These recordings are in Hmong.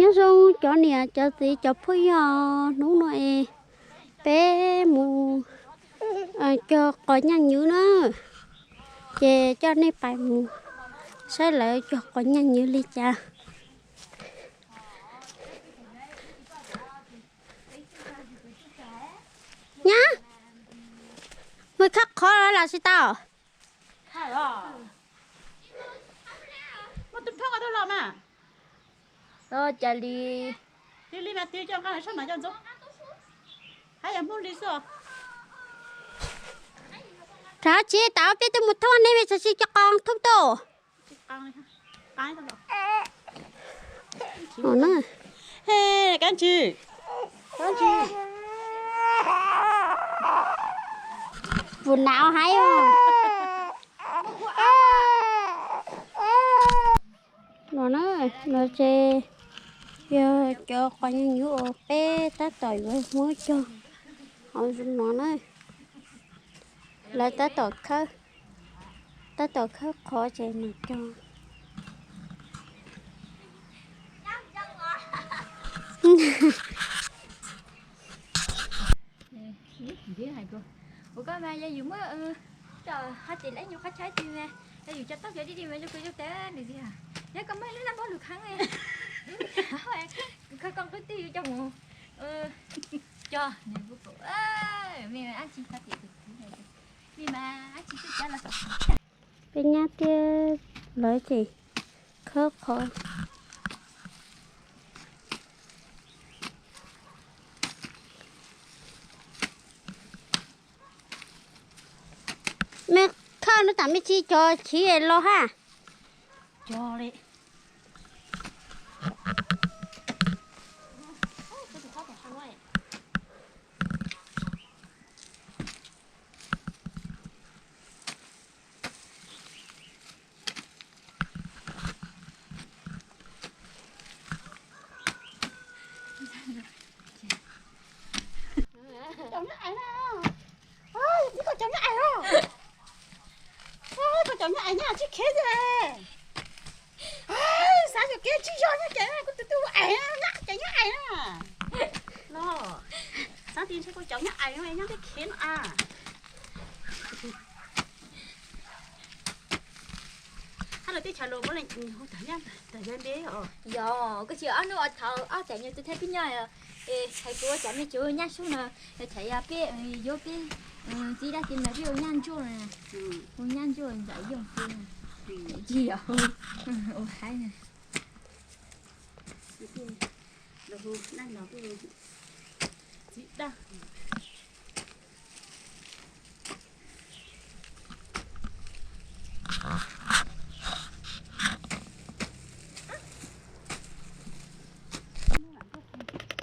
Nyob zoo cov niam cov txiv cov phooj ywg, hnub no es peb mus cog qos nyaaj nywv na, ces coj nej pais mus saib lawv cog qos nyaaj nywv li cas. Nyab, mus khawb qhov los tsis tau? Cas li, rov tsis tau peb twb mus thauj nej, txawm tsis cog qos thauj tau. Puas nav haib os. No na, no ces yog cov qos nyaaj nywv uas peb tab tom yuav muab cog hauv no na. Lawv tab tom khawb, tab tom khawb qhov ces mam cog. Ua koj mas yog yus muab coj hais tias lawv nyuag qhov chaw ib tug mas yog yus cov taub cov dib dib mas zoo kawg zoo tes nws tiag. Yog koj muab lub laj npog lug kheev, koj koj qwb twg yuav coj mus cog nws. Me ab tsi hais tias, me mas ab tsi twb cab los. Peb nyab thiab lawv ces khawb qhov. Me khawb no tam me tsi cog chiv los hab. Cog li. Cov nyab ais na, ib qho cov nyab ais os, ib qho cov nyab ais nyab tsis khev tiag. Xav yog kev tsis yog nyab ces kuv tus tub ais nyab ces nyab ais na. No, xav tias ntshe kuv cov nyab ais no nyab thiaj khev no a. Hab lawv teb chaws los muab leej hu tag nyab tag yog npe os. Yog, koj tsis ob hnub ob thaum ob txhais nyuag tub thab pib nyob, es hais kuv ua cas me tsuv nyab sub no, yog txhais yog peb yuav peb txiv dab txiv mlaws peb ua nyab ntsuag na, ua nyab ntsuag ntxim yooj peb, tsis yog ua haib na. Txiv dab.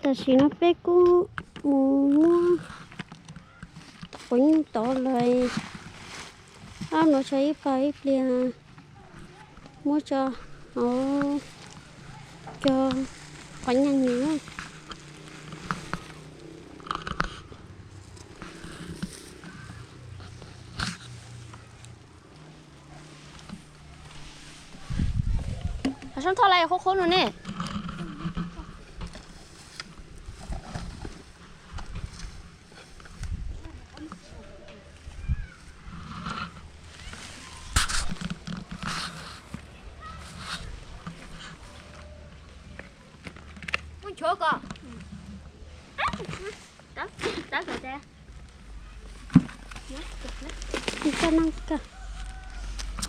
Tam sim no peb kuj mus muab quav nyuj tod lawm, ob nuav tshuav ib pawg ib pliag muab tso hauv cov qos nyaaj nywv. Sab thoj lawm qhuav qhuav no ne. Muaj nchuav ko.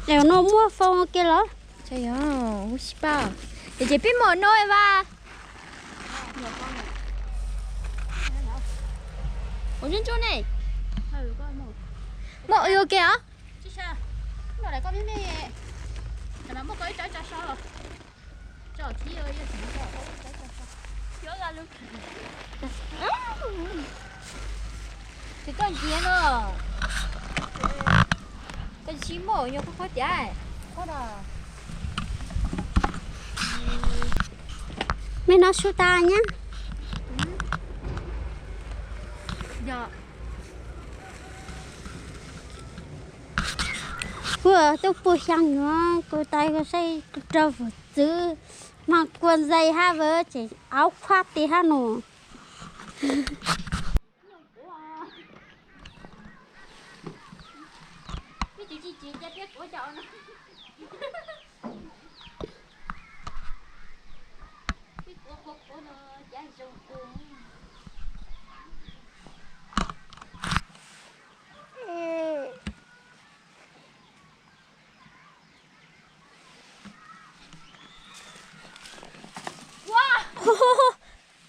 Es no muaj foo kiag los? Yog, ua tsis pab. Ces peb mus no es vas. Ua ntsuj ntsuj ne. Muaj ua ke os. Ces koj ntxias no, koj tsis muaj nyuag qhov qhov tiag. Me no su tas nyab. Kuv tuaj puag xyaa nuav kuv tais kuv saib rau vum txwv. Mas kua ntxais hab vwm ces aub khuab ti hab nus.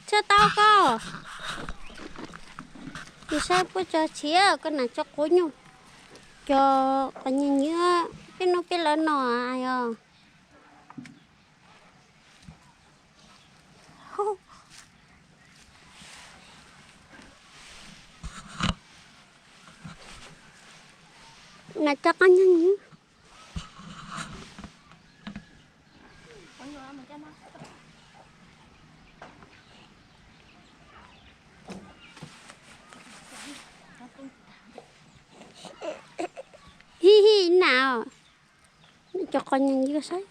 Tsa tau koj. Yus saib puab tso tshiab koj nam tso quav nyuj, cov qos nyuj nywb peb nub peb lawv no os. Nam tso qos nyuj nywb. Hi hi, nam, cov qos nyuj nywb saib.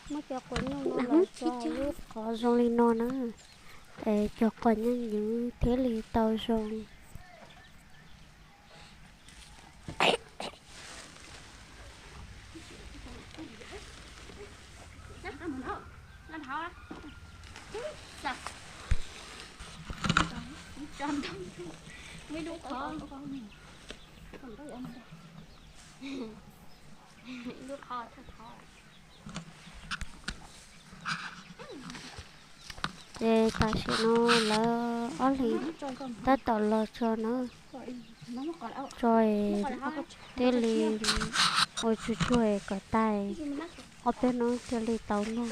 Muab cov qos nyuj nywb los tso lub qhov zoo li no na, es cov qos nyuj nywb thiaj li tau zoo. Ces tam sim no lawv ob hlis tab tom los tso na, tso thiaj li ua tsuag tsuag kom tag, ob peb hnub thiaj li tau noj.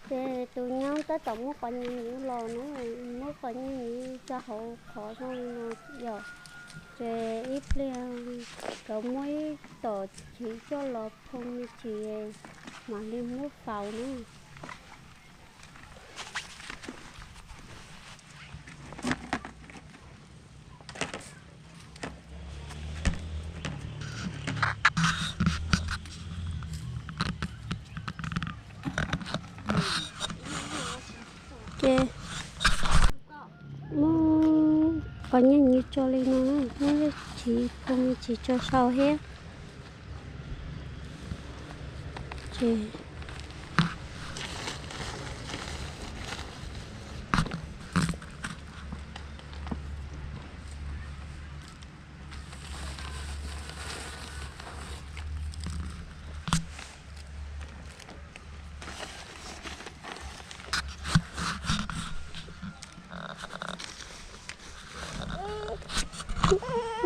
Ces tus nyab tab tom muab qos nyuj nywb los na, muab qos nyuj nywb tso hauv qhov zoo li no yom. Ces ib pliag lawv muab ib tom chiv coj los phoo me ntsis mam li muab faus na. Ces muab qos nyuj nywb tso li no, muab lub chiv phoo me ntsis tso sau thiab. Ces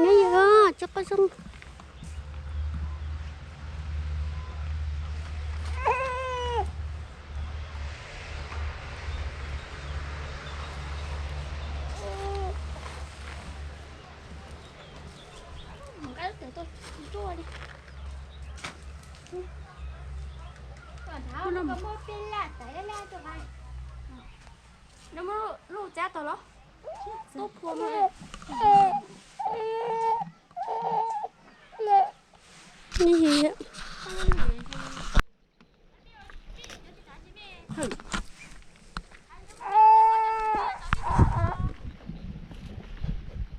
Nyob zoo, tsis quaj zoo. Lub cab tau los tub phua no.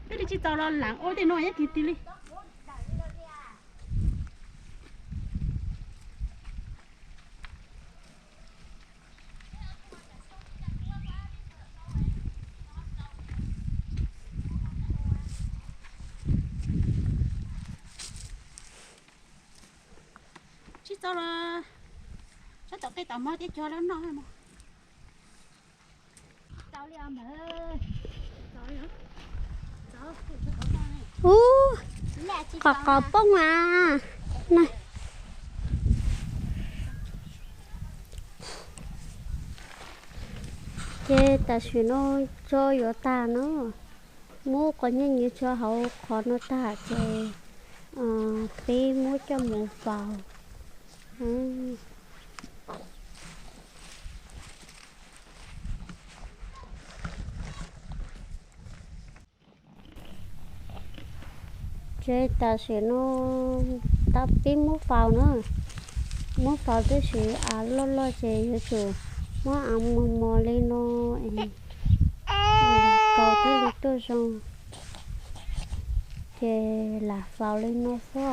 Peb tsis tau los lam ua tej no ib kis tis li. Tsis tau los, tsob tom qij tom mog thiab cog los noj mog. Ub, qos qos poob mas. Ces tam sim no tso yuav tag no, muab qos nyuj nyiv tso hauv qhov no tag ces peb muab coj mus faus. Ces tam sim no tab pib muab faus na, muab faus tab sis av loj loj ces yuav tsum muab av mos mos li no es kaus thiaj li tuaj zoo. Ces lam faus li no xwb.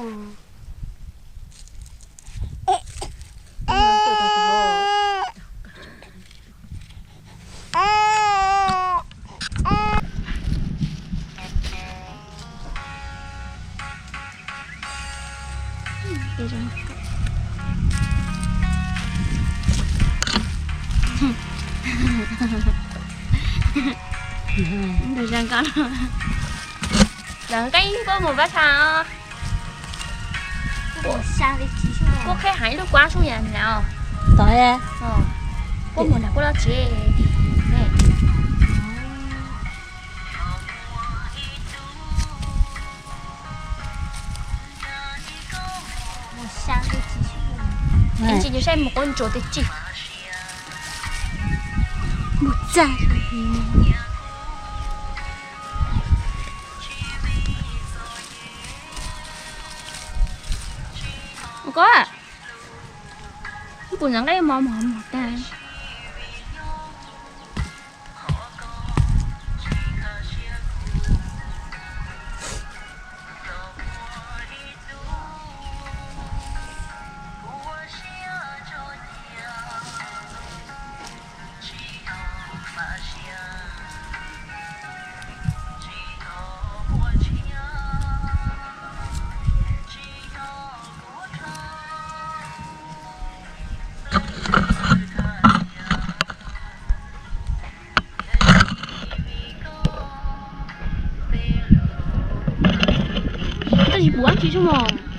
Lawv nqeeb koj mus pab tshaj os. Koj qheb heev ib lub kuab sub yam na os. Koj mus nram koj lub tsev. Ntsis saib mus quab ntsuas twg tsis mus txaj. Koj, kuv ntxeev nqaij mos mos mos tag. Tab sis puas tsis tshua mos.